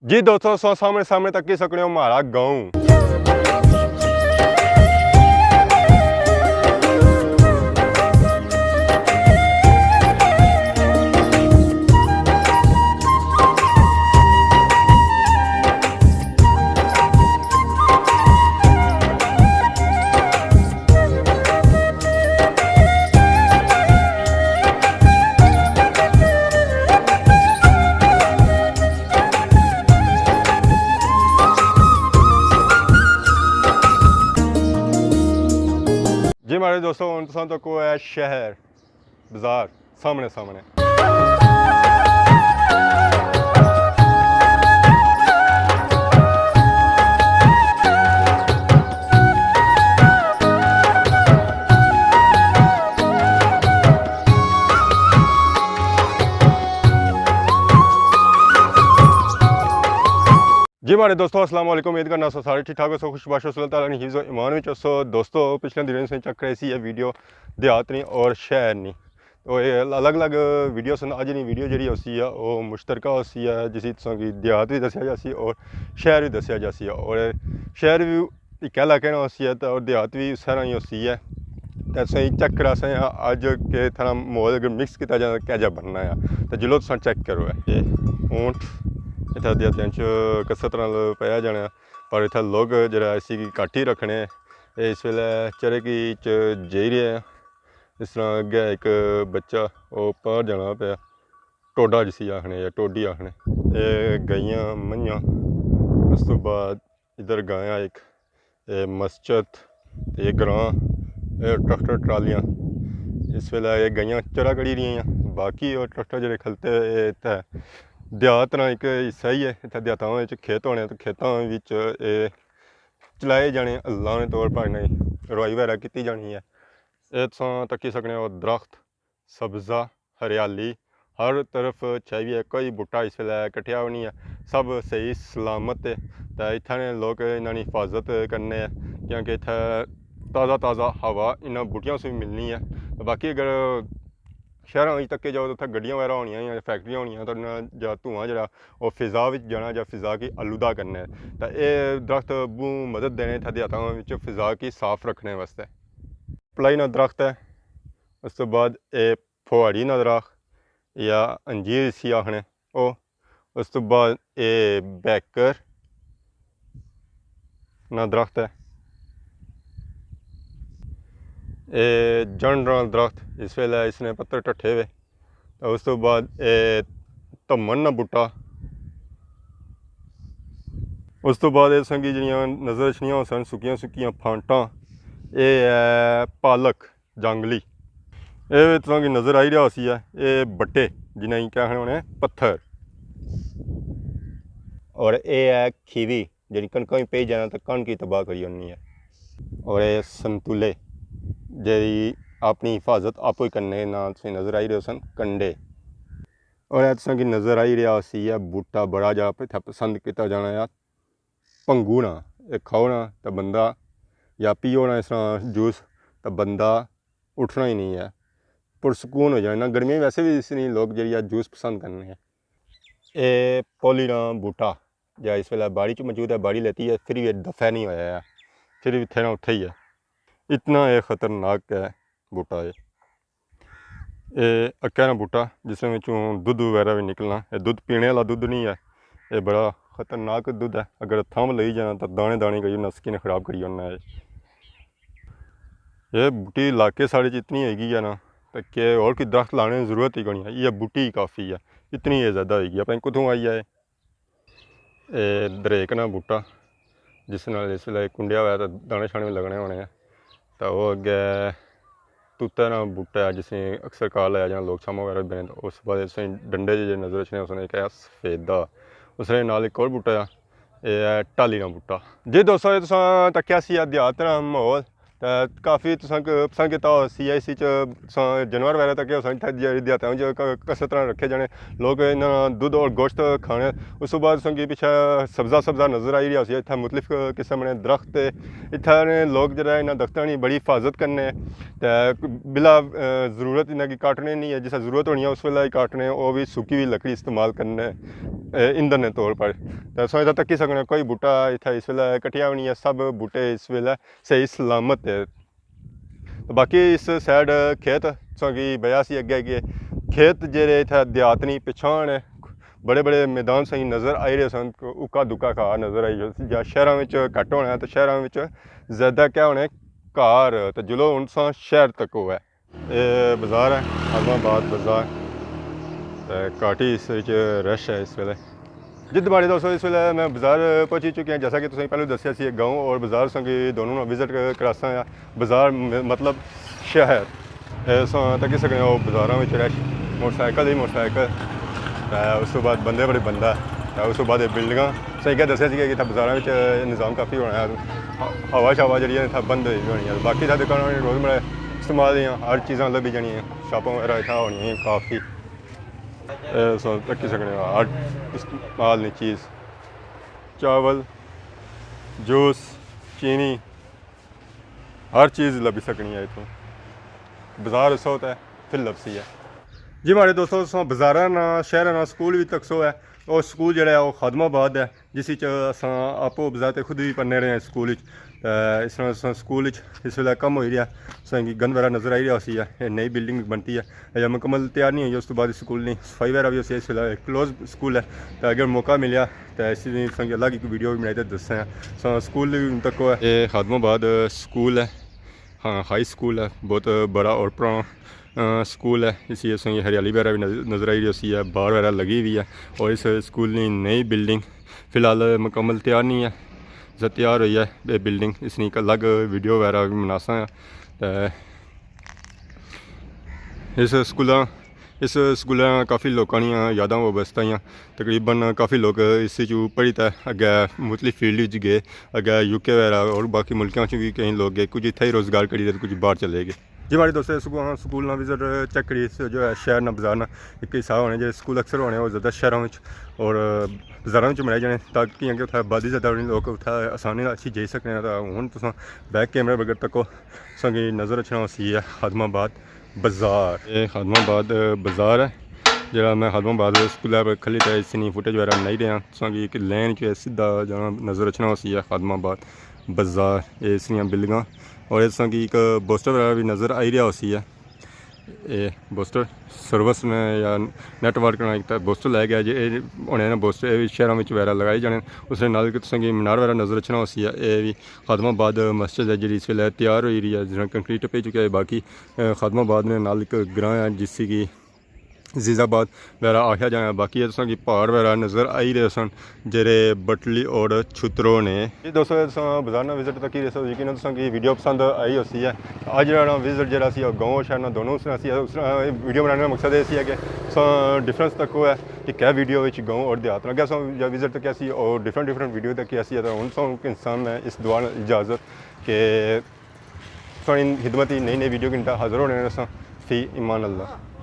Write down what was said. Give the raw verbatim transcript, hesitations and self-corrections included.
جی دوستو، سو سامنے سامنے تکی سکنے ہو مہاڑا گاؤں۔ جی مہاڑے دوستو، ہن تساں تکو ہے شہر، بازار، سامنے سامنے۔ جی مہاڑے دوستو، السلام علیکم۔ امید کرنا سو سارے ٹھیک ٹھاک ہوسو، خوش باش ہوسو، اللہ تعالیٰ نے حفظ و ایمان وچ ہوسو۔ دوستو، پچھلے دنوں سے چیک کرائی سی یہ ویڈیو دیہات نی اور شہر نی۔ تو یہ الگ الگ ویڈیو سن۔ اج نی ویڈیو جیڑی ہوسی ہے، وہ مشترکہ ہوسی ہے، جس وچ تساں کی دیہات بھی دسیا جاسی اور شہر بھی دسیا جاسی ہے۔ اور شہر بھی اکے علاقے نا ہوسی ہے تے اور دیہات بھی اسے طرح ہی ہوسی ہے۔ تے تساں چیک کراساں اج کہ تھوڑا ماحول اگر مکس کیتا جائے تاں کہہ جا بننا ہے۔ تے جلو تساں چیک کرو ہے۔ یہ اونٹ اتھا دیہاتیاں چ کس طرح پایا جانا ہے، پر اتھا لوگ جڑا اسی کی گھٹ ہی رکھنے۔ اے اس ویلے چرے کی چ جائی رہے ہیں۔ اس طرح اگے ایک بچہ او پار جانا پیا، ٹوڈا جسی آخنے یا ٹوڈی آخنے۔ اے گائیاں، منجھاں، اس تو بعد ادھر گایا ایک، اے مسجد، تے اے گراں، اے ٹریکٹر ٹرالیاں۔ اس ویلے اے گائیاں چرا کڑی رہی ہیں، باقی او ٹریکٹر جڑے کھلتے اے تے دیہات نا ایک حصہ ہی ہے۔ اتھے دیہاتاں وچ کھیت ہونے تے کھیتاں وچ اے چلائے جانے، لانے طور پر انہیں روائی وغیرہ کیتی جانی ہے۔ اے تساں تکی سکنے ہو درخت، سبزہ، ہریالی ہر طرف چھائی ہوئی ہے، کوئی بوٹا اس ویلے کٹیا ہوئی نہیں ہے، سب صحیح سلامت ہے۔ تے اتھاں نے لوگ انہاں نی حفاظت کرنے ہیں، کیونکہ اتھے تازہ تازہ ہوا انہاں بوٹیاں سے بھی ملنی ہے۔ تے باقی اگر شہراں وچ تکے جاؤ تو اتھے گڈیاں وغیرہ ہونیاں یا فیکٹریاں ہونیاں، تو انہاں جا دھواں جڑا او فضا وچ جانا یا فضا کی آلودہ کرنا ہے۔ تے اے درخت بہوں مدد دینے اتھے دیہاتاں وچ فضا کی صاف رکھنے واسطے۔ پلائی نا درخت ہے، اس تو بعد اے پھوہاڑی نا درخت یا انجیر اسی آخنے او، اس تو بعد اے بیکر نا درخت ہے۔ اے جنڈ نا درخت، اس ویلے اس نے پتر ٹٹھے ہوئے۔ تے اس تو بعد اے تمن نا بوٹا۔ اس تو بعد اے تساں کی جڑیاں نظر اچھنیاں ہوسن سکیاں سکیاں پھانٹاں، اے ہے پالک جنگلی۔ اے تساں کی نظر آئی رہیا ہوسی ہے، اے بٹے جنہاں کی کہنے ہونے پتھر۔ اور اے ہے کھیوی۔ جیڑی کنکاں وچ پئی جانا تے کنک ہی تباہ کری اونی ہے۔ اور اے سنتولے جیڑی اپنی حفاظت آپ ہی کرنے نا تساں نظر آئی رہے سن کنڈے۔ اور اے تساں کی نظر آئی رہیا ہوسی ہے بوٹا بڑا جا اتھا پسند کیتا جانا ہے، پنگو نا۔ اے کھاؤ نا تے بندہ یا پیو نا اس طرح جوس تے بندہ اٹھنا ہی نہیں ہے، پرسکون ہو جانا۔ گرمیاں ویسے بھی اس نے لوگ جیڑی ہے جوس پسند کرنے ہیں۔ اے پولی نا بوٹا جا اس ویلے باڑی چ موجود ہے، باڑی لیتی ہے، پھر بھی اے دفع نہیں ہویا ہے، پھر بھی اتھے نا اتھے ہی ہے۔ اتنا اے خطرناک ہے بوٹا اے۔ اے اکے نا بوٹا جس وچوں دودھ وغیرہ بھی نکلنا۔ اے دودھ پینے والا دودھ نہیں ہے، اے بڑا خطرناک دودھ ہے۔ اگر تھم لگی جانا تاں دانے دانے کری نسکی نے خراب کری اوننا ہے۔ اے بوٹی علاقے ساڑے چ اتنی ہوئی گئی ہے نا، تاں کہ اور کوئی درخت لانے دی ضرورت ہی کونی ہے۔ یہ بوٹی ہی کافی ہے، اتنی یہ زیادہ ہوئی گئی ہے۔ پتہ نہیں کتھوں آئی ہے۔ اے دریک نا بوٹا، جس نال اس ویلے کنڈیا ہویا تے دانے شانے وی لگنے ہونے ہیں۔ تے او اگے توتے نا بوٹا ہے، جس نے اکثر کہا لایا جانا، لوگ چھاما وغیرہ بنے۔ تے اس بعد اس نے ڈنڈے جے نظر اچھنے، اس نے ایک ہے سفیدا، اس نے نال ایک اور بوٹا ہے، اے ہے ٹالی نا بوٹا۔ جی دوستو، اے تساں تکیا سی دیہات نا ماحول۔ اے، کافی تساں ک-، پسند کیتا ہو، سی آئی سی چ تساں جانور وغیرہ تک ہوسن، اتھے دیہاتاں وچ ک-، کس طرح رکھے جانے، لوگ انہاں دودھ اور گوشت کھانے۔ اس تو بعد تساں کی پچھے سبزہ سبزہ نظر آئی رہیا ہوسی، اتھے مختلف قسم نے درخت ہے۔ اتھے نے لوگ جڑا انہاں درختاں نی بڑی حفاظت کرنے تے بلا، اے، ضرورت انہاں کی کاٹنے نہیں ہے، جس ضرورت ہونی ہے اس ویلے ہی کاٹنے، وہ بھی سکی ہوئی لکڑی استعمال کرنے، اے، ایندھن نے طور پر۔ تے تساں اتھے تکی سکنے کوئی بوٹا اتھے اس ویلے کٹیا بھی نہیں ہے، سب بوٹے اس ویلے صحیح سلامت ہے۔ تے باقی اس سائیڈ کھیت تساں کی بیا سی اگے اگے کھیت جیڑے اتھے دیہات نی پچھان ہے، بڑے بڑے میدان سائیں نظر آئی رہے سن، اکا دکا کھا نظر آئی رہے، یا شہراں وچ گھٹ ہونا ہے تے شہراں وچ زیادہ کیا ہونا ہے، کار۔ تے جلو ہن تساں شہر تک ہوئے۔ اے بازار ہے، خادم آباد بازار، تے کاٹی اس وچ رش ہے اس ویلے۔ جی تے ماڑے دوستو، اس ویلے میں بازار پہنچی چکے ہیں۔ جیسا کہ تساں پہلے دسیا سی، گاؤں اور بازار تساں کی دونوں نال وزٹ کراساں۔ بازار م-، مطلب شہر۔ اے تساں تکی سکنے ہو بازاراں وچ رش، موٹر سائیکل ہی موٹر سائیکل، تے اس تو بعد بندے بڑے بندہ، تے اس تو بعد اے بلڈنگاں۔ تساں کیا دسیا سی کہ اتھا بازاراں وچ نظام کافی ہونا ہے، ہوا شوا جڑی ہے اتھا بند ہوئی ہونی ہے، باقی اتھا دکاناں روزمرہ استعمال دیاں ہر چیزاں لبھی جانیاں، شاپاں وغیرہ اتھا ہونیاں ہیں کافی۔ اے تساں تکی سکنے ہو ہر استعمال نی چیز، چاول، جوس، چینی، ہر چیز لبھی سکنی ہے اتھوں۔ بازار اسو تے پھر لبسی ہے۔ جی ماڑے دوستو، تساں بازاراں نا، شہراں نا سکول بھی تکسو ہے۔ او سکول جڑا ہے او خادم آباد ہے، جس وچ اساں آپو بذات خود بھی پڑھنے رہے ہیں سکول وچ۔ تے اس طرح اساں سکول وچ اس ویلے کم ہوئی رہیا، تساں کی گند وغیرہ نظر آئی رہیا ہوسی ہے۔ اے نئی بلڈنگ بنتی ہے، اجے مکمل تیار نہیں ہوئی، اس تو بعد اس سکول نی صفائی وغیرہ بھی ہوسی۔ اس ویلے کلوز سکول ہے، تے اگر موقع ملیا تے اس نی تساں کی الگ ایک ویڈیو بھی بنائی تے دساں۔ سا سکول تک ہے۔ اے خادم آباد سکول ہے، ہاں، ہائی سکول ہے، بہت بڑا اور پرانا، آ، سکول ہے۔ اس کی تساں کی ہریالی وغیرہ بھی نظر، نظر آئی رہی ہوسی ہے، باڑ وغیرہ لگی ہوئی ہے۔ اور اس سکول نی نئی بلڈنگ فی الحال مکمل تیار نہیں ہے، جب تیار ہوئی ہے یہ بلڈنگ، اس نی ایک الگ ویڈیو وغیرہ بھی بناساں۔ تے اس سکولاں، اس سکولاں کافی لوکاں نیاں یاداں وابستہ ہیاں۔ تقریباً کافی لوگ اس چوں پڑھی تے اگے مختلف فیلڈ وچ گئے، اگے یو کے وغیرہ اور باقی ملکاں چوں بھی کئی لوگ گئے، کچھ اتھے ہی روزگار کری تے کچھ باہر چلے گئے۔ جی ماڑے دوستو، سکو-، ہاں، سکول نا وزٹ چیک کری، اس جو ہے شہر نا بازار نا ایک حصہ ہونے، جیہڑے سکول اکثر ہونے وہ زیادہ شہراں وچ اور بازاراں وچ بنائے جانے، تاکہ کہ اتھے آبادی زیادہ ہونی، لوگ اتھے آسانی نال اچھی جائی سکنے۔ تاں ہن تساں بیک کیمرے بغیر تکو، تساں کی نظر اچھنا ہوسی ہے خادم آباد بازار۔ اے خادم آباد بازار ہے، جیہڑا میں خادم آباد سکول پر کھلی تے اس نی فوٹیج وغیرہ بنائی رہیا۔ تساں کی ایک لین چ سیدھا جانا نظر اچھنا ہوسی ہے خادم آباد بازار۔ اے اس نیاں بلڈنگاں اور اس کی ایک بوسٹر وغیرہ بھی نظر آئی رہیا ہوسی ہے۔ اے بوسٹر سروس نے یا نیٹ ورک نے ایک بوسٹر لے گیا جی، اے ہونے نا بوسٹر، اے بھی شہراں وچ وغیرہ لگائے جانے۔ اس نے نال کہ تساں کی مینار وغیرہ نظر اچھنا ہوسی ہے۔ اے بھی خادم آباد مسجد ہے جیہڑی اس ویلے تیار ہوئی رہی ہے، جس میں کنکریٹ پئی چکیا ہے۔ باقی، اے، خادم آباد نے نال ایک گراں ہے جس کی عزیز آباد وغیرہ آخیا جانا۔ باقی اے تساں کی پہاڑ وغیرہ نظر آئی رہے سن، جیہڑے بٹلی اور چھترو نے۔ جی دوستو، اے تساں بازار نا وزٹ تکی رہے سو، یقیناً تساں کی ویڈیو پسند آئی ہوسی ہے۔ اج جیہڑا نا وزٹ جیہڑا سی، او گاؤں اور شہر نا دونوں اس طرح سی، اس طرح ویڈیو بنانے کا مقصد اے سی ہے کہ تساں ڈفرنس تکو ہے کہ کیا ویڈیو وچ گاؤں اور دیہات نا کیا سا وزٹ تکیا سی اور ڈفرنٹ ڈفرنٹ ویڈیو تکیا سی۔ تے ہن تساں انسان میں اس دعا نال اجازت کہ تساں نی خدمت ہی نئی نئی ویڈیو گھنٹہ حاضر ہونے رہساں۔ فی امان اللہ۔